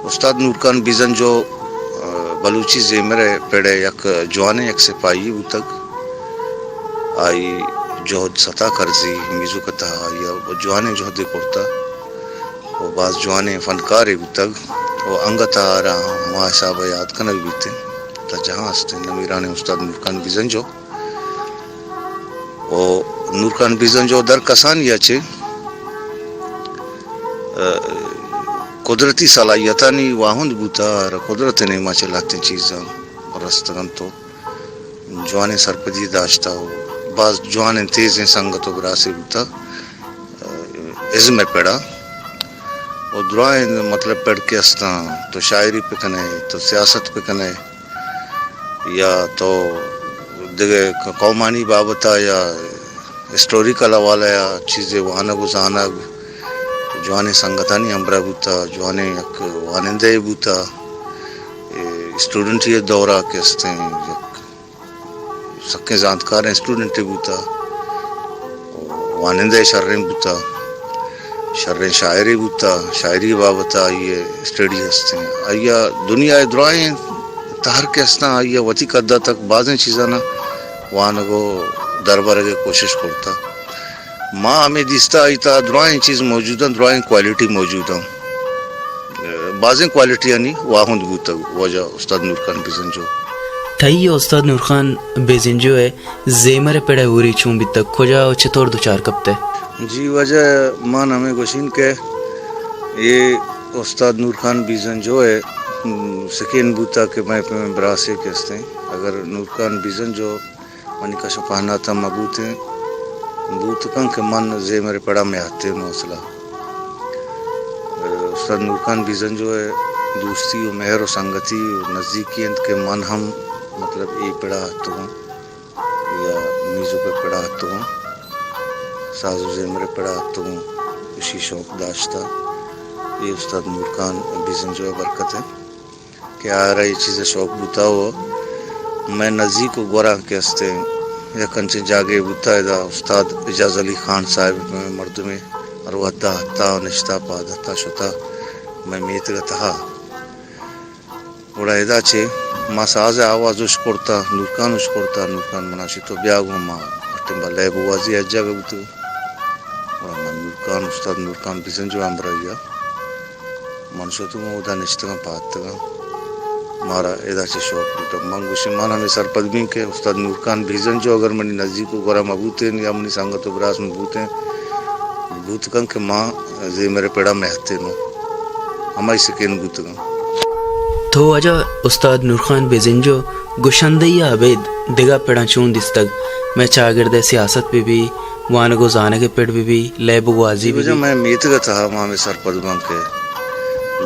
استاد نورخان بیزنجو، ء، بلوچی زیمر ء پڑ ء یک جوانیں یک سپاہی بوتگ۔ آئی جہد ستا کرزی، میوزک ء تہا آئی ء جوانیں جہدے کرتہ و باز جوانیں فنکارے بوتگ و انگت ء آرا ہما حساب ء یات کنگ بیت انت۔ تا جہاں ہست انت نمیرانیں استاد نورخان بیزنجو۔ و نورخان بیزنجو در کسانی ء چہ، ء، قدرتی صلاحیتانی واہند بوتہ، قدرت ء نیما چہ لہتیں چیزاں رستگ انت و جوانیں سرپدی داشتہ و باز جوانیں تیزیں سنگت و براسے بوتہ، ء، ازم ء پڑا و درائیں مطلب پڑ کہ استاں، تو شاعری پہ کنے، تو سیاست پہ کنے، یا تو دگہ قومانی بابت ء یا ہسٹوریکل حوالہ ء چیزے وانگ و زانگ، جوانیں سنگتانی ہمراہ بوتہ، جوانیں یک وانندہ یے بوتہ، اے اسٹوڈنٹی ء دور ء کہ استیں یک سکیں زانتکاریں اسٹوڈنٹے بوتہ۔ وانندہ شریں بوتہ، شریں شاعرے بوتہ، شاعری بابت آئی اسٹڈی ہستیں۔ آئی دنیا ء درائیں تہر کہ ہستاں، آئی وتی قد ء تک بازیں چیزاں وانگ و دربرگ ء کوشش کرتہ۔ ما ہمے دیستہ آئی تہا درائیں چیز موجود انت، درائیں کوالٹی موجود انت۔ بازیں کوالٹیانی واہند بوتگ واجہ استاد نورخان بزنجو۔ تئی و استاد نورخان بزنجو ء زیمر ء پڑ ء ہوری چون بیتگ؟ کجا و چطور دچار کپتئے؟ جی واجہ، من ہمے گوشین کہ اے استاد نورخان بزنجو ء سکین بوتگ کہ مئے پیمیں براسے کہ استیں۔ اگر نورخان بزنجو منی کش ء پہناتاں مہ بوتیں، بوت کنت کہ من زیمر ء پڑا میاتیں نوں اصلا۔ استاد نورخان بزنجو ء دوستی و مہر و سنگتی و نزیکی انت کہ من ہم مطلب اے پڑا اتگوں یا میوزک ء پڑا اتگوں، ساز و زیمر ء پڑا اتگوں، اشی شوق داشتہ۔ اے استاد نورخان بزنجو ء برکت انت۔ کہ آرا اے چیز ء شوق بوتا و مئے نزیک و گوراں کہ استیں یک انچیں جاگہے بوتا، ادا استاد اعجاز علی خان صاحب مئے مردمے ہر وہدا ہتا و نشتا پاد ہتا شتا مئے میتگ ء تہا۔ گڑا ادا چہ ما ساز ء آواز اش کرتا، نورخان اش کرتا، نورخان منا شی تو بیا گوں ما ٹمبا لیب گوازی ء جاگہ بوتگ۔ گڑا من نورخان، استاد نورخان بزنجو ہمراہی ء من شتگوں، اودا نشتگاں پاد اتگاں۔ مارا ادا چہ شوق بوتگ۔ من گوشیں، من ہمے سرپد بیں کہ استاد نورخان بزنجو اگر منی نزیک و گورا مہ بوتیں یا منی سنگت و براس مہ بوتیں، بوت کنت کہ ما زیمر ء پڑا مہ اتیں نوں۔ ہمائی سکین بوتگاں۔ تو واجہ استاد نورخان بزنجو گشندہی ء ابید دگہ پڑاں چون دیستگ؟ مئے چاگرد ء سیاست بہ بی، وانگ و زانگ ء پڑ بہ بی، لیب و گوازی بہ بی۔ مئے میتگ ء تہا ما ہمے سرپد باں کہ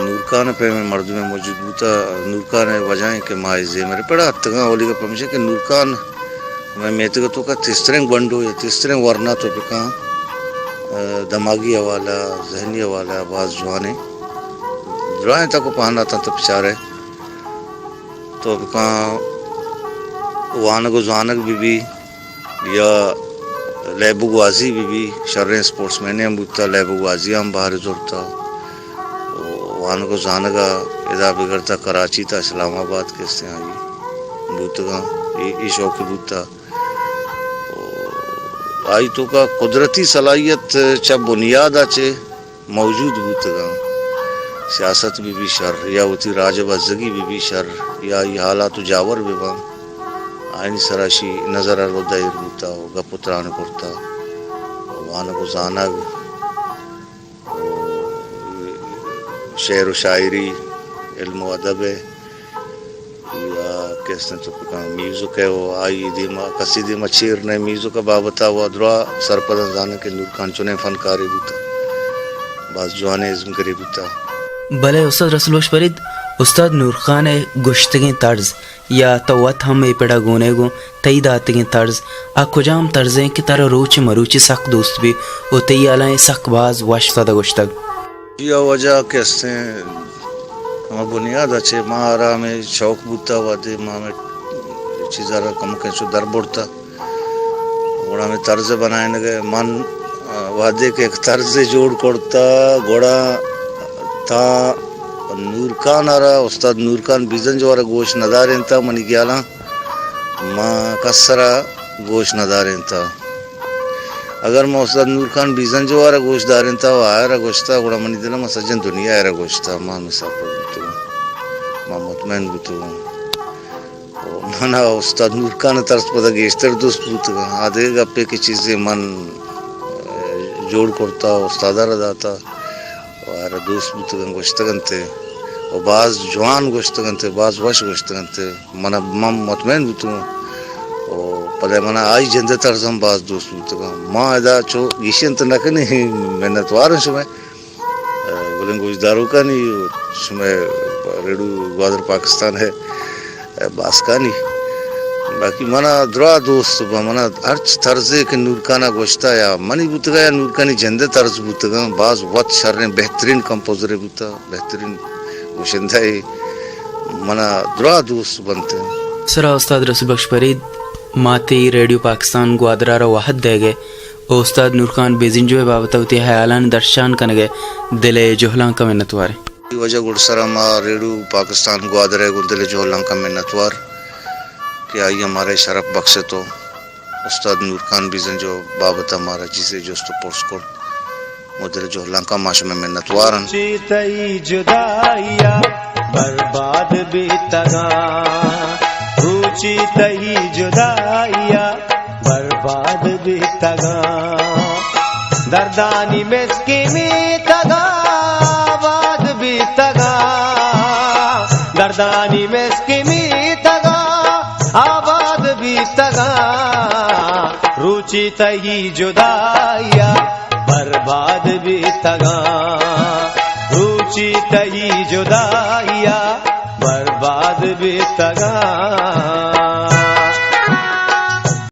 نورخان ء پیمیں مردمے موجود بوتا۔ نورخان ء وجہ ایں کہ ما اے زیمر ء پڑا اتکگاں، اولی گپ ہمیش کہ نورخان مئے میتگ ء توکا تیزتریں گونڈو یا تیزتریں ورنا تو بکن، ء، دماغی حوالہ، ذہنی حوالہ باز جوانیں۔ درائیں تک و پہناتاں تو بچارے تو بکن وانگ و زانگ بہ بی، یا لیب و گوازی بہ بی، شریں اسپورٹس مین ہم بوتا، لیب و گوازی ہم بہر زرتا۔ و وانگ و زانگ ء ادا بگر تا کراچی تا اسلام آباد کہ استیں آئی بوتگاں، اے، اے شوقی بوتا۔ و آئی توکا قدرتی صلاحیت چہ بنیاد ء چہ موجود بوتگاں۔ سیاست بہ بی شر یا وتی راج ء بزگی بہ بی شر یا ای حالات و جاور بہ باں، آئینی سرا شی نظر ء رد ء ایر بوتا و گپ و تران کرتا و وانگ و زانگ و شعر و شاعری، علم و ادب ء یا کہ استیں تو پکان میوزک ء و آئی دیما کسی دیما چیر نہ، میوزک ء بابت ء و درا سرپداں زاناں کہ نورخان چنیں فنکارے بوتا، باز جوانیں ازمگرے بوتا۔ بلے استاد رسول بخش فرید، استاد نورخان ء گوشتگیں طرز یا تو وت ہم اے پڑا گون ئے گوں تئی داتگیں طرز، آ کجام طرزیں کہ ترا روچ مروچی سک دوست بی و تئی ہیالاں اے سک باز وش سدا گوشتگ؟ جی، آ وجہ کہ استیں، ہما بنیاد ء چہ ما را ہمے شوق بوتا، وہدے ما ہمے چیزا را کمکیں چو در برتا، گڑا ہمے طرز بنائینگ ء من، آ، وہدے کہ یک طرزے جوڑ کرتا، گڑا تاں نورکان ءَ را، استاد نورکان بیزنجو ءَ را گوش نہ دارینتا، منی گیالاں ما کس ءَ را گوش نہ دارینتا۔ اگر ما استاد نورکان بیزنجو ءَ را گوش دارینتا و آئرا گوشتا، گڑا منی دل ءَ ما سجن دنیا ءَ را گوشتا، ما ہمے سرپد بوتگاں، ما مطمئن بوتگاں۔ و منا استاد نورکان ءِ ترس پدا گیشتر دوست بوتگاں۔ آ دگہ گپے کہ چیزے من، ءَ، جوڑ کرتا، استاد ءَ را داتا و آئرا دوست بوتگاں، گوشتگ انت و باز جوان گوشتگ انت، باز وش گوشتگ انت۔ منا، من مطمئن بوتگاں و پدا منا آئی جند ءِ ترس ہم باز دوست بوتگاں۔ ما ادا چو گیشینت نہ کنیں، منتوار ایں شمئے۔ گلیں گوشداروکانی، شمئے ریڈیو گوادر پاکستان ءِ باسکانی۔ باقی منا دراہ دوست با، منا ہرچ طرزے کہ نورکان ءَ گوشتا یا منی بوتگا یا نورکانی جند ءِ طرز بوتگاں، باز وت شریں بہترین کمپوزرے بوتا، بہترین گوشندہ ئے، منا دراہ دوست بنت۔ سرا استاد رسول بخش پرید، ما تئی ریڈیو پاکستان گوادر ءَ را وہد دئیگ ءَ و استاد نورخان بیزنجو ءِ بابت ءَ وتی ہیالانی درشان کنگ ءَ دل ءِ جہلانک ءَ منتوار ایں۔ وجہ گڈسرا ما ریڈیو پاکستان گوادر ءَ گوں دل ءِ جہلانک ءَ منتوار کہ آئی ءَ مارا اے شرپ بخشت و استاد نورخان بیزنجو ءِ بابت ءَ مارا چیزے جست و پرس کرت۔ مدل جہلانکاں ما شمئے منتوار ایں۔ روچی تئی جدائی ءَ برباد بیتگاں، روچی تئی جدائی ءَ برباد بیتگاں، دردانی مسکی میتگاں آباد بیتگاں، دردانی مسکی میتگاں آباد بیتگاں، روچی تئی جدائی ءَ برباد بیتگاں، روچی تئی جدائی ءَ برباد بیتگاں۔